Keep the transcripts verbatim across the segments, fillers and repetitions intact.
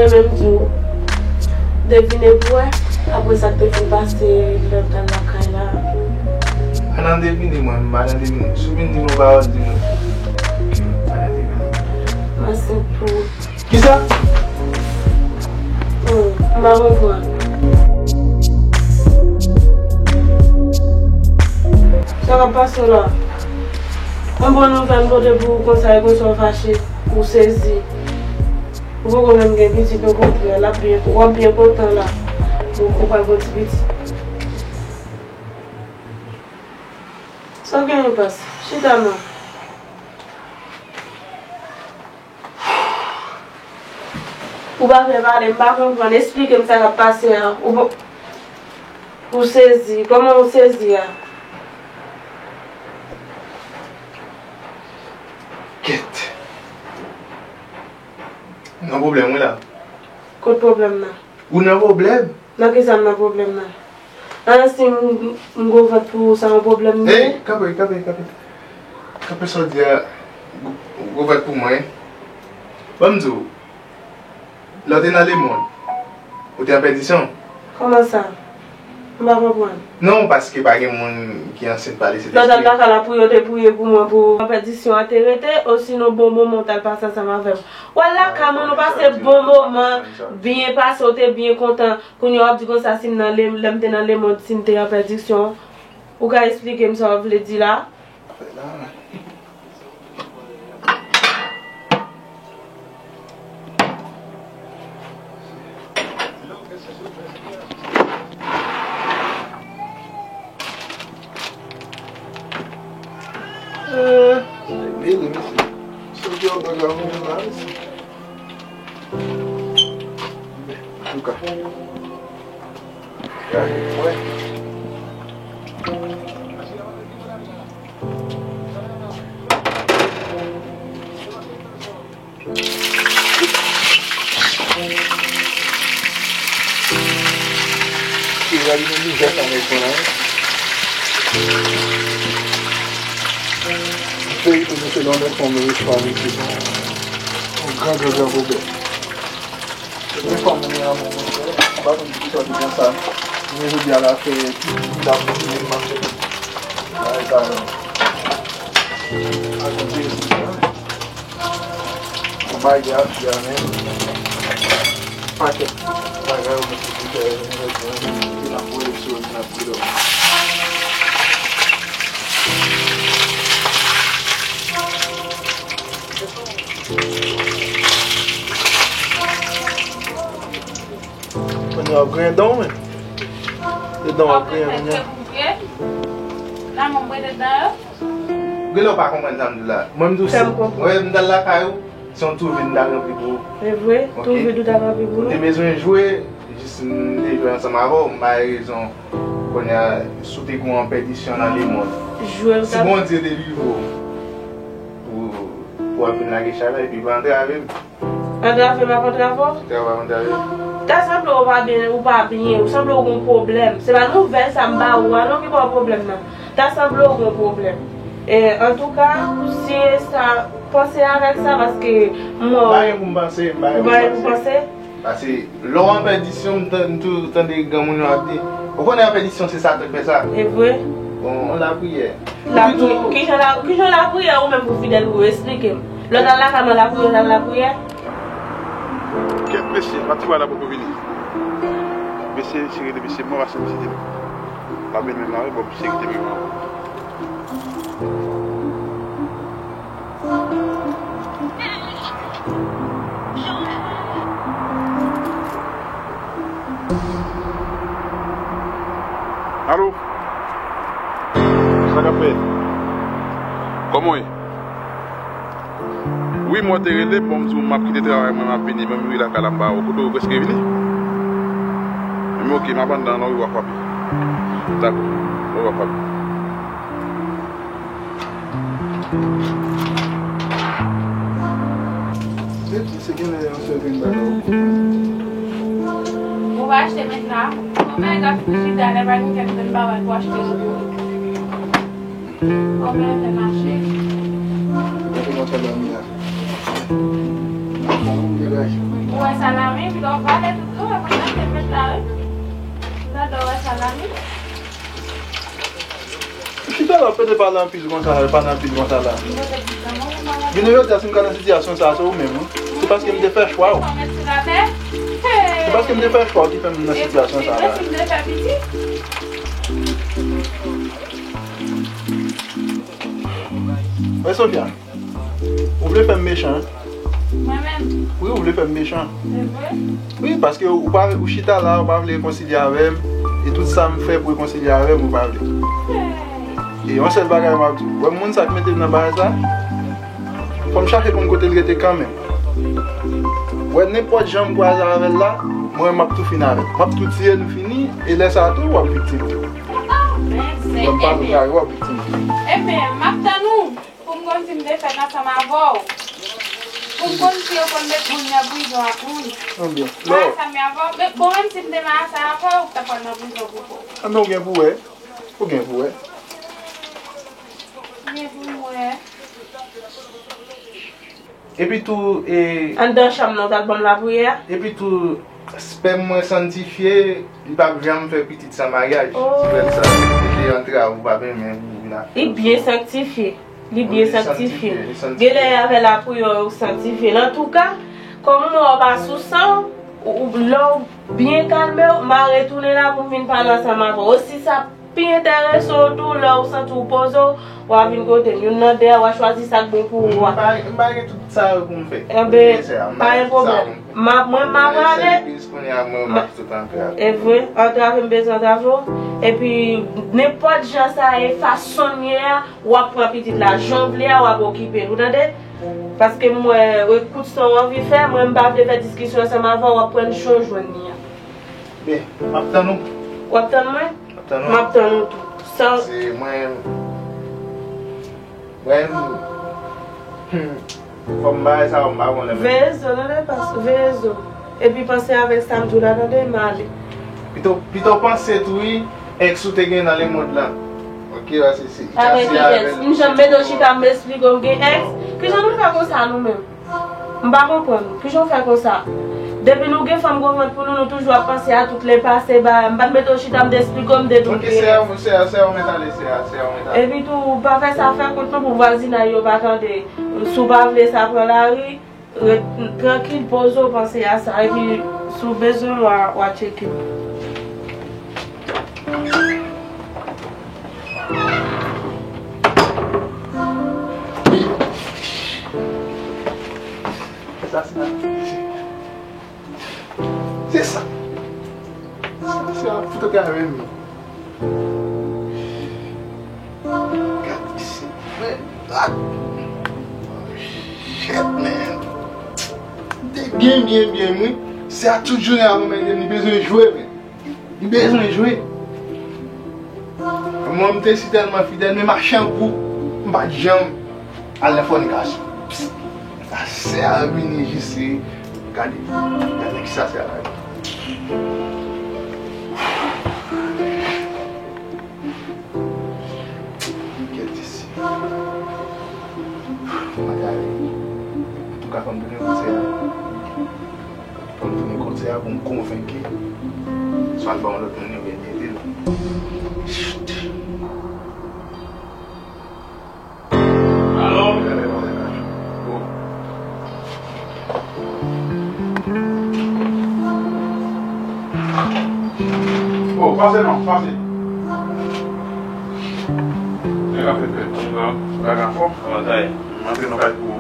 Mwen menm di w, devine pou wè, apre sa k te fin pase lè m t al lakay la. Pa nan devine, mwen, m pa nan devine. Si w vin di m yon pawòl, di m wi. M pa nan devine. Mwen se pou Kisa? Hmm, m pa konprann. Sa k ap pase w la? Mwen pran nouvèl m pote pou ou konsa, e konsa w fache, ou sezi. Ou poko menm gen pitit, okontrè, l ap byen, w ap byen kontan la. Ou, ou pral gen ti pitit. Sa w genyen, pas? Chita non. Ou pa vle pale, m pa konprann. Esplike m sa k ap pase a. Ou, ou sezi. Kòman ou sezi a? Kèt. Nan pwoblèm, wi, la. Kot pwoblèm nan? Ou nan pwoblèm? Nan kisa m nan pwoblèm nan? An, si m, m gwo vant pou ou, sa yon pwoblèm li ye? Hey, kanpe, kanpe, kanpe. Kanpe sa w di a, gwo, gwo vant pou mwen. Ban m di w, lè w te nan lemonn, ou te an pèdisyon. Kòman sa? M pa konprann. Non, paske pa gen moun ki ansent pale, se te Lè w t al lakay la, priye w te priye pou mwen pou an pèdisyon an te rete, osinon bon moman w t al pase ansanm avè m. W al lakay mwen, nou pase bon moman, byen pase, w te byen kontan. Kounye a w ap di konsa si m nan le, lè m te nan lemonn, si m te an pèdisyon. Ou ka esplike m sa w vle di la? Eh, se byen, mesye. Soti anba la, mwen la, mesye. Antouka. Gade, mwen. Gade nan mizè sa nèg pran la, wi. Peyi pou nou se nan nèg fanmi riche fanmi, se yon gran, gran, gran pwoblèm. Se yon fanmi mwen an, mwen, mwen, mwen pa konn poukisa te konsa. Men jodi a la fè tout moun ap di m mache. Bagay sa yo. A konte, Yon bagay a fè a menm. Pakèt bagay ou mete pou fè, nou mete nan pwodiksyon, nan pwodiksyon. Kounye a w ap griyen dan w, men. Se dan w ap griyen kounye a. Nan men w prete dan yo. Genlè w pa konprann sa m di w la. Mwen, m di w, si mwen, m t al lakay ou, se yon tou vid m t al ranpli pou ou. Se vre, tou vid ou t al ranpli pou nou. Ou te bezwen jwe, jis m te jwe ansanm avè w, m ba rezon. Kounye a, si w te gen yon pèdisyon nan lemonn. Si Bondye delivre w, pou, pou w ap vin lage chay la, epi pa antrave m. Antrave m ap antrave w? Antrave w ap antrave m. Ta sanble ou pa byen, ou pa byen, ou sanble ou gon pwoblèm. Se pa nouvèl sa m ba ou a non ki ba w pwoblèm nan. Ta sanble ou gon pwoblèm. E, antouka, si e sa, panse avèk sa, paske mwen. M pa gen pou m panse, m pa gen pou m panse. Paske lè w an pèdisyon, m tan-, m toujou tande granmoun yo ap di, ou konnen an pèdisyon se Satan k fè sa. E vre. Bon, on lapriyè. Lapriyè. Kijan la, kijan lapriyè ou menm pou fidèl ou esplike m. Lè w t al lakay mwen lapriyè, w t al lapriyè? Kèt mesye, pati wa la poko vini. Mesye, mesye rele mesye mò, pa santi li. Pa byen menm la, wi, bon, mesye kite menm la. Alo? Sa k ap fèt? Kòman w ye? Wi, mwen te rele, bon, m di w m ap kite travay mwen, m ap vini, men m rive lakay la, m pa wè w. Kote w prèske vini? Men oke, m ap anndan an non, wi, w a frape. Dakò, wi, w a frape. Ou pa achte mentnan. Ou menm gad frijidè a, lè pa gen kèk grenn bagay pou achte sou yo. Ou menm fè mache. Gade kòman sa dòmi a. Ou wè salami, pito w pale tout tou, epi nan te met la, wi. Ou ta dwe wè salami. Chita la, w pede pale anpil konsa la, pale anpil konsa la. Vini jodi a, si m ka nan sitiyasyon sa a, se ou menm, wi. Se paske m te fè chwa w. Se paske m te fè chwa w ki fè m nan sitiyasyon sa a la. Wè, Sofia, ou vle fè m mechan, hein? Mwen menm? Wi, ou vle fè m mechan. Se vre? Wi, paske ou pa, ou chita la, ou pa vle rekonsilye avè m, e tout sa m fè pou rekonsilye avè m, ou pa vle. E yon sèl bagay m ap di w, wè moun sa k mete m nan bagay sa, fò m chache konn kote l rete kanmenm. Wè, nenpòt jan m kwaze avè l la, mwen, m ap tou fini avè l. M ap tou tiye nou fini, e lè sa a tou, w ap viktim. Wè, m pa tou kare, w ap viktim. Ebyen, m ap tann ou. Pou m konn si m te fèt ansanm avè w. Pou m konn si yo konn met moun nan prizon ak moun. Anben, m pa ansanm avè w. Men bon, menm si m te nan ansanm avè w, ou t ap pral nan prizon pou kò w. Anben, ou gen pou wè. Ou gen pou wè. Gen pou m wè. Epi tou, e, anndan chanm nan, ou t al ban m lapriyè? Epi tou, Spèm mwen sanntifye, li p ap janm fè pitit san maryaj. Oh. Se pou sa, li antre avè w, ou p ap renmen pou vin ak... Li byen sanktifye. Li byen sanktifye. Genlè e avè lapriyè yo sanktifye l. Antouka, kòm m wè w pa sou san w, ou, ou, lè w byen kalme w, m a retounen la pou m vin pale ansanm avè w. Osi sa pi enterese w tou, lè w santi w poze w, w a vin kote m. Youn nan de a, w a chwazi sa k bon pou ou a. M pa, m pa gen tout sa yo pou m fè. Enben, pa gen pwoblèm. M a, mwen, m a prale. E vre, antrave m bezwen antrave w. Epi, nenpòt jan sa ye, fason l ye a, w ap pran pitit la. Jan w vle a, w ap okipe l. Ou tande? Paske m wè, e, kout san w anvi fè, mwen, m pa vle fè diskisyon ansanm avè w, w ap pran l jan w jwenn li a. Byen, m ap tann ou. W ap tann mwen? M ap tann ou. M ap tann ou tou. Sa... Se mwen. Mwen, hmm, fò m bay sa, m pa konnen menm. Veye zo, tande, pas, veye zo. Epi panse avèk sa m di w la, tande, m ale. Pito, pito panse tou, wi, èks ou te gen nan lemonn lan. Oke, paske se... Avèk ki èks? M janm mete w chita, m esplike w m gen èks? Kijan nou fè konsa nou menm? M pa konprann. Kijan w fè konsa? Depi nou gen fanm gon vant pou nou, nou toujou ap panse a tout lepase, ba, m pa t mete w chita, m te esplike w, m te di w m gen èks. Oke, sè a, sè a, sè a, ou mèt ale, sè a, sè a, ou mèt ale. Epi tou, pa fè sa fè kont non pou vwazinay yo pa tande. Si w pa vle sa pran lari, ret trankil, poze w, panse a sa. Epi, si w bezwen m, w a, w a tcheke m. Sa, sa. Se sa. Sa, se yon foto kare m. Gad isi, men. Ah. Shit, man. M te byen, byen, byen, wi. Se a tout jounen a mwen, men, li bezwen jwe, men. Li bezwen jwe. Mwen, m te si tèlman fidèl, men mache an gou, m pa t janm al nan fònikasyon. Psst. Sa sè a vini jis li. Gade, gade kisa sè a la. Kèt isi. Magali. Antouka, fò m tounen kote a. Fò m tounen kote a pou m konvenki. Swa l ba yon lòt moun oubyen l ede l. Chut. Alo? Bon. Oh, pase non, pase. Nèg la fè fèt. Bon, bagay anfòm. Kòman sa ye? M antre nan kay pou ou.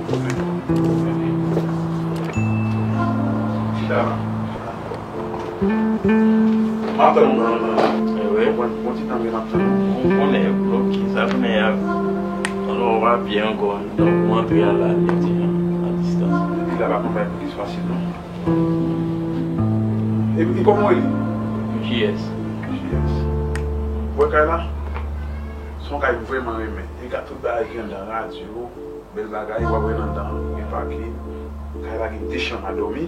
Chita la. M ap tann ou nan, nan, nan. E wi. Bon, bon ti tan m gen m ap tann ou. Ou konnen, bloki, sa konnen y ap. Alò, w pa byen ankò, donk, ou antre a la, li di, a distans. Epi la, la, nou bay plis fasil, non? E, e kòman w rele? J S. J S. Ou wè kay la? Se yon kay m vrèman renmen. E gade tout bagay ki anndan, radyo, bèl bagay, w ap wè nan anndan, gen pakin. Kay la gen de chanm a dòmi,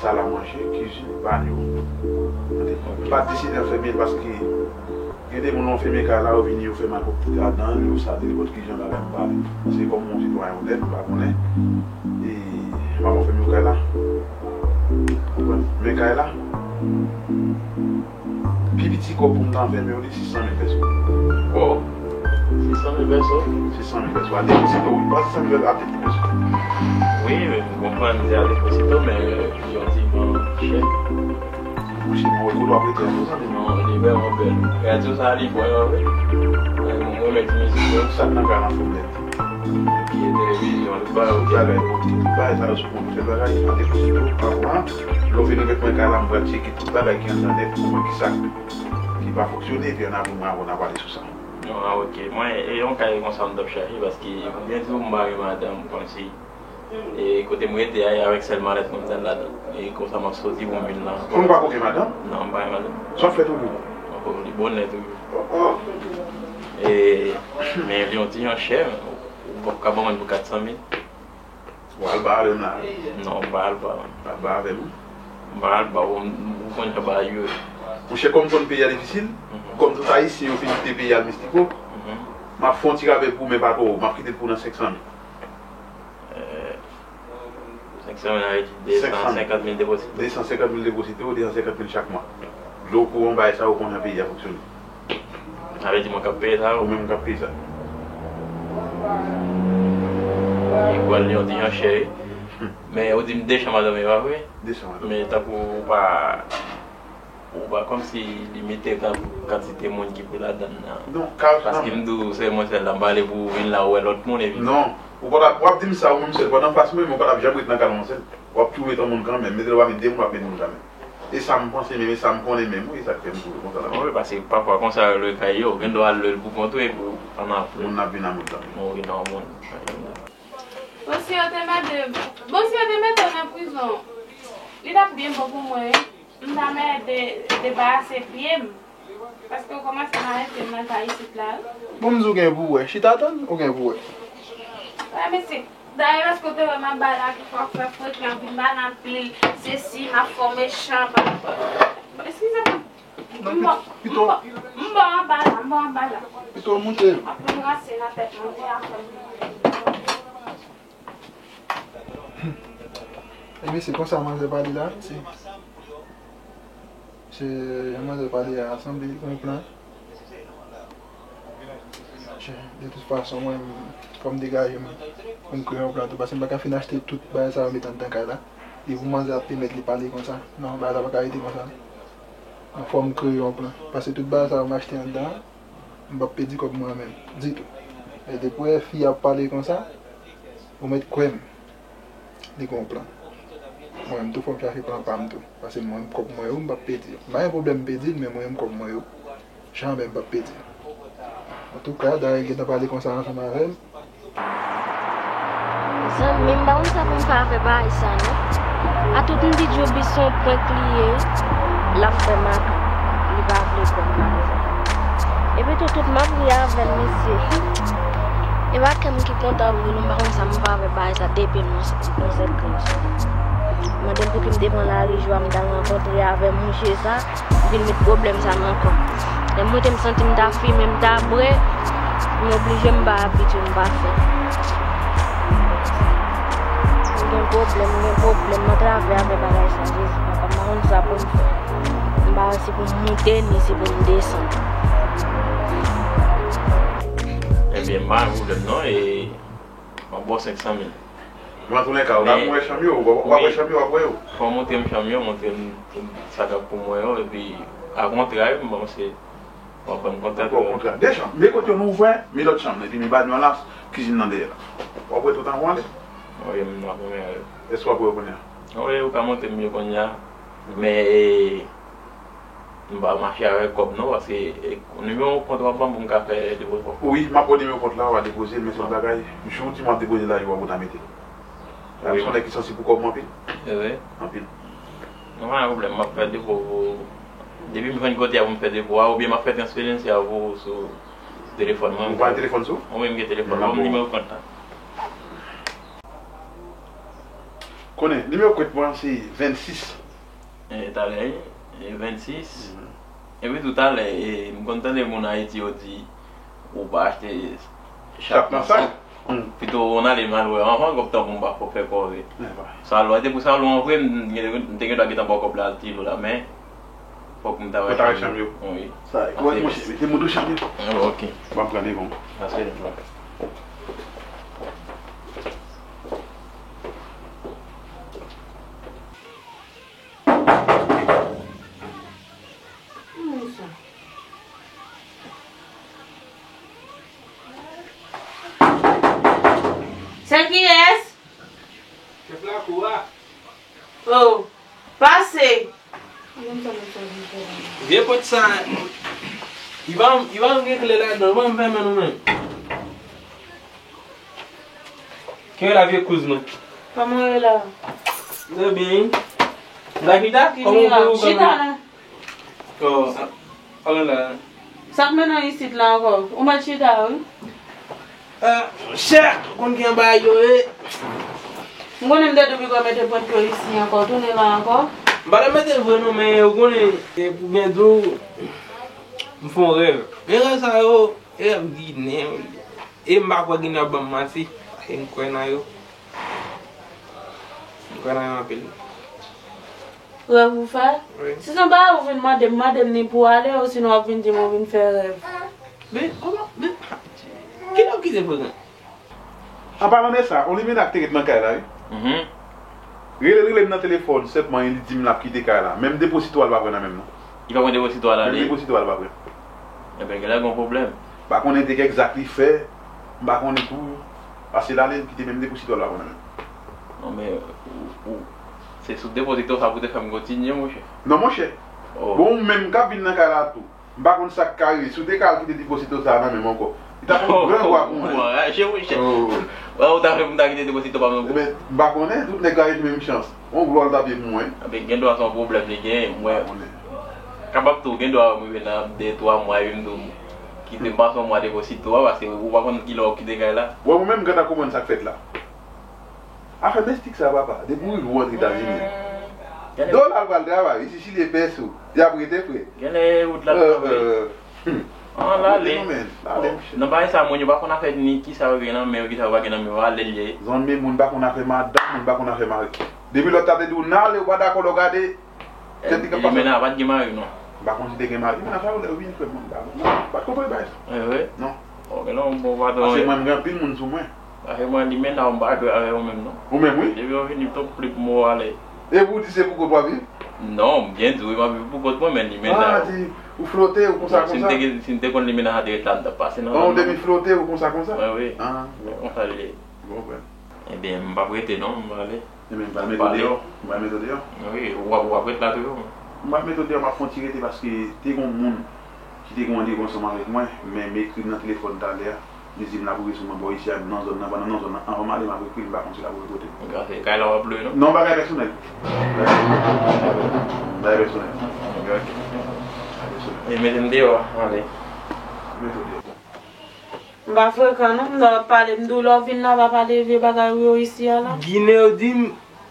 sal a manje, kizin, banyo. M pa t deside anfèmen l paske gen de moun, lè w fèmen kay la, yo vini, yo fè malpwòpte ladan l, yo sale l, nenpòt ki jan bagay m pa vle. Se kòm yon sitwayen onèt, m pa konnen. E m ap anfèmen Kay la, pi piti kòb pou m ta fè, men yo di sis san mil pèso. Oh, sis san mil pèso? Sis san mil pèso. A deposito, wi. Pa sis san mil pèso, a deposito. Wi, men m konprann se a deposito, men yon ti jan chè. Mouche, mwen wè kote w ap rete an, zanmi. Non, li vrèman bèl. Radyo sa, li bon, yo, vre. Mwen, mwen, mwen, ti mizik, yo. Sa k nan kay la, fò m nèt. Ki televizyon, li ba yo. Bagay, bon, tout bagay sa yo sou konn fè bagay, an depo sou tou, an pran. Lè w vin ret mwen kay la, m pral tcheke tout bagay ki anndan nèt pou mwen ki sa ki pa fonksyone, epi an apre mwen avè w n a pale sou sa. Non, ah, ok. Mwen, e yon kay konsa m t ap chache, paske pou byen di w, m pa gen madanm, kòmsi, e kote m rete a, e avèk sèl malèt mwen m t al ladan. E konsa m ap soti pou m vin la. Ou pa koke madanm? Non, m pa gen madanm. Sa w ap fè toujou? Ankò, li bonè toujou. Oh, oh. E, men li yon ti jan chè, ou p ap ka ban mwen pou kat san mil. Ou al ba avè m la? Non, m pa al ba, man. Pa al ba avè m, non? M pa al ba, ou, ou konn jan bagay yo ye. Monchè, kòm m konn peyi a difisil, mhm, kòm tout Ayisyen yo fin kite peyi a al Mistiko, mhm, m ap fè yon ti rabè pou ou, men pa twò wo, m ap kite l pou ou nan senk san mil. Eh, senk san mil, sa vle di de san senkant mil depozito. De san senkant mil depozito, de san senkant mil chak mwa. Lè w okouran bagay sa yo, ou konn jan peyi a fonksyone. Sa vle di mwen k ap peye sa yo? Ou menm k ap peye sa. E pral yon ti jan chè, wi. Hmm. Men ou di m de chanm a dòmi, pa vre? De chanm a dòmi. Men tankou ou pa, ou pa kòmsi limite kan-, kantite moun ki pou ladann nan. Non, kay nan. Paske m di w se mwen sèl la, m pa vle pou w vin la ou wè lòt moun epi. Non, ou pa t ap, w ap di m sa ou menm sèl, pandan m pas mwen, men ou pa t ap janm ret nan kay la ou sèl. W ap toujou met yon moun kanmenm, menm lè w pa met de moun, w ap met moun kanmenm. E sa m panse menm, e sa m konnen menm, wi, sa k fè m toujou konsa la. Wi, paske pafwa konsa yo lwe kay yo, gen dwa al lwe l pou kont ou epi w ann ap. Moun nan ap vin a moun kanmenm. Wi, nan moun. Bon, si yo te mete, bon, si yo te mete w nan prizon, li t ap byen bon pou mwen, wi. M ta mèt de, debarase pye m. Paske w kòmanse maltrete m nan kay isit la, wi. Bon, m di w gen pou w wè. Chita tann, ou gen pou w wè. Wè, mesye. Dayè, paske w te wè m ap bay la, ki fè w fè frekan, vin ba l anpil, sesi, m ap fè w mechan, pa, pa, eskize m. Non, m bò, pito, m bò, m bò anba la, m bò anba la. Pito w moute. Ap vin ranse nan tèt mwen, vin afè m. Ebyen, se konsa manzè pale la, se, se jan manzè pale a, sanble li gon plan. Chen, de tout fason, mwen, fò m degaje m pou m kreye yon plan tou, paske m pa ka fin achte tout bagay sa yo met anndan kay la. Epi pou manzè ap pèmèt li pale konsa. Non, bagay la pa ka rete konsa. Donk, fò m kreye yon plan. Paske tout bagay sa yo m achte anndan an, m p ap pèdi kòb mwen menm, ditou. E depi w wè fi a ap pale konsa, ou mèt kwè m. Li gon plan. Mwen menm tou, fò m chache plan pa m tou. Paske mwen menm kòb mwen yo, m p ap pèdi. M pa gen pwoblèm m pèdi l, men mwen menm kòb mwen yo, janmen m p ap pèdi. Antouka, Darren gentan pale konsa ansanm avè m. Zanmi m, m pa konn sa pou m fè avè bagay sa non. A tout m di Djoubi se yon prank li ye, l ap fè m atou. Li pa vle kwè m nan sa. Epi tou, tout m ap ri avè l, mesye. E pa kè m ki kontan vre non, m pa konn sa m fè avè bagay sa, depi m nan, nan sèt krim sa. Mande m pou ki m te pran lari jou a, m t al rankontre avè mouche sa. Vin met pwoblèm sa nan kò m. Lè m monte, m santi m ta fimen, m ta bwè, m oblije m pa abitye, m pa fè. M gen pwoblèm, m gen pwoblèm, m antrave avè bagay sa, Jezi papa, m pa konn sa pou m fè. M pa wè si pou m moute, ni si pou m desann. Ebyen, m pa gen pwoblèm non, e m ap ba w senk san mil. Nan toulèka, w ap wè chanm yo, w ap wè chanm yo, w ap wè yo. Fò w montre m chanm yo, montre m sa k ap pou mwen yo, epi akontrè, m panse w ap ban m kontrè. Ankò kontrè. De chanm. Men kote yo nou ouvè, men lòt chanm nan, epi men banyo a la, kizin nan dèyè la. W ap wè tout an w ale. Wi, m ap wè yo. Èske w ap wè yo kounye a? Wi, ou ka montre m yo kounye a. Men, e, M pa mache avèk kòb non, paske, e, nimewo kont w ap ban m pou m ka fè depo kòb. Wi, m ap ba w nimewo kont la, w a depoze l, men se yon bagay, jou w di m w ap depoze l la, w a pou ta mete l. Wi. Ou se yon nèg ki sansib pou kòb ou anpil? Wi. Anpil. Non, pa gen pwoblèm, m ap fè depo pou, depi m jwenn kote a pou m fè depo a, oubyen m ap fè transferans a pou sou telefòn mwen. Ou pa gen telefòn sou? Wi, m gen telefòn mwen, nimewo kont la. Konnen, nimewo kont mwen se vennsis. E, talè, e, vennsis. Mhm. Epi tou talè, e, m konn tande moun Ayiti yo di, ou pa achte chak nan sak. Pito w ale m al wè anvan kòb tan pou m pa fè kòve. Sa lwa, te pou sa lwa an vre, m te gen dwa gentan ba w kòb la al ti lo la, men fòk m ta wè chanm yo. Wi. Sa, kòrèk, monchè, mete m tou chanm yo. Ok. Ban m pran devan. Pase devan. Se kiyès? Chèf lakou a. Oh, pase. Vye pòt sa, li pa, li pa gen kle ladan, ou pa fèmen nou menm. Ki rela vye kouz mwen? Kòman w ye la? Trè byen. Dakita, kòman w ye? Chita non. Oh, a, a la. Sa k mennen w isit la ankò? Ou mèt chita wi. Ah, monchè, ou konn ki anba yo ye. M konnen m te di w pito w mete pwent pye w isi ankò, tounen la ankò. M pa t ap mete l vre non, men ou konnen, e pou byen di w, m fè yon rèv. Men rèv sa yo, e rèv ginen yo ye. E m pa kwè ginen ap ban m manti, paske m kwè nan yo. M kwè nan yo anpil. Rèv ou fè? Wi. Si se yon bagay ou vin mande m, mande m ni pou w ale, osinon w ap vin di m ou vin fè rèv. Men, kòman, men, kilè w kite Frekan? An palan de sa, yon limena ki te ret nan kay la, wi. Mhm. Rele l, rele m nan telefòn, sèlman li di m l ap kite kay la. Menm depo sitwa l pa pran nan men m non. Li pa pran depo sitwa l ale? Menm depo sitwa l pa pran. Enben, genlè gen yon pwoblèm. M pa konnen de kèk zak li fè, m pa konnen tou. Paske l ale, li kite menm depo sitwa l pa pran nan men m. Non, men, ou, ou, se sou depo sitwa sa pou te fè m kontinye, monchè. Non, monchè. Oh. Bon, ou menm k ap vin nan kay la tou. M pa konn sa k ka rive. Si w te ka al kite depo sitwa sa nan men m ankò, li t ap yon gran gwa pou mwen. Ou anraje, monchè. Oh. Wè, ou ta fè pou m ta kite depo sitwa pa m nan kou. Ebyen, m pa konnen, tout nèg ka gen menm chans. Yon glwa l t ap ye pou mwen. Enben, gen dwa se yon pwoblèm li gen, mwen. M pa konnen. Kapab tou, gen dwa m rive nan de, twa mwa, epi m di w, kite m pase yon mwa depo sitwa, paske ou pa konn kilè w ap kite kay la. Wè, ou menm, gentan konprann sa k fèt la. Afè mistik sa, papa, depi w rive, w antre Etazini. Dola l pral travay, isi Chili e pèso, y ap rete, frè. Genlè wout la travay. An, l ale. Nan bagay sa, moun yo pa konn afè ni kisa yo gen nan men yo, kisa yo pa gen nan men yo, ale l ye. Zanmi, moun pa konn afè madanm, moun pa konn afè mari. Depi lòt la te di w n ale, ou pa dakò, lè w gade, tèt li k ap pase. Limena pa t gen mari, non. M pa konn si te gen mari, men afè w lè w vin, frè mwen, m pa konn. M pa t konprann bagay sa. E vre? Non. Bon, gen yon bon patwon. Paske mwen, m gen anpil moun sou mwen. Paske mwen, limena, m pa jwe avè yo menm, non. Ou menm, wi. Depi yo vini, tonp plip mwen ale. E pou w di se pou kont w ap viv? Non, m byen di w, wi, m ap viv pou kont mwen, men limena. Ah, di, ou flote, ou konsa, konsa. Si m te, si m te konn limena sa te ret la, m t ap pase nan zòn nan. Ou te vin flote, ou konsa, konsa? Wi, wi. Ah, bon. Konsa li ye. Bon, frè. Ebyen, m p ap rete, non, m ale. Ebyen, m pral mete w deyò. M pral mete w deyò. Wi, w ap, w ap ret la toujou. M pral mete w deyò, m ap fè yon ti rete paske te gen yon moun ki te gen yon randevou ansanm avèk mwen, men m ekri l nan telefòn talè a. Li di m l ap rive sou mwen bò isi a, nan zòn nan, pandan m nan zòn nan, anvan m ale, m ap ekri l, m pa konn si l ap rive kote m. Gade, kay la w ap lwe, non? Non, bagay pèsonèl. Bagay pèsonèl. Bagay pèsonèl. Ok. Bagay pèsonèl. E mete m deyò, ale. Mete w deyò. M pa frekan non, m nan ap pale, m di w lè w vin la, pa pale vye bagay ou yo isi a la. Ginen yo di m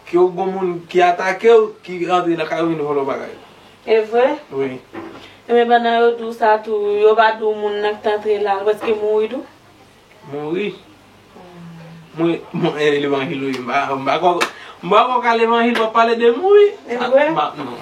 ke w gon moun ki atake w, ki rantre nan kay ou vin vòlè w bagay. E vre? Wi. Ebyen, pandan yo di w sa tou, yo pa di w moun nan ki t antre la, prèske mouri tou? Mouri? Mwen, mwen, e, levanjil, wi. M pa, m pa kwè, m pa kwè w ka levanjil, w ap pale de mouri. E vre? Ah, m pa, non.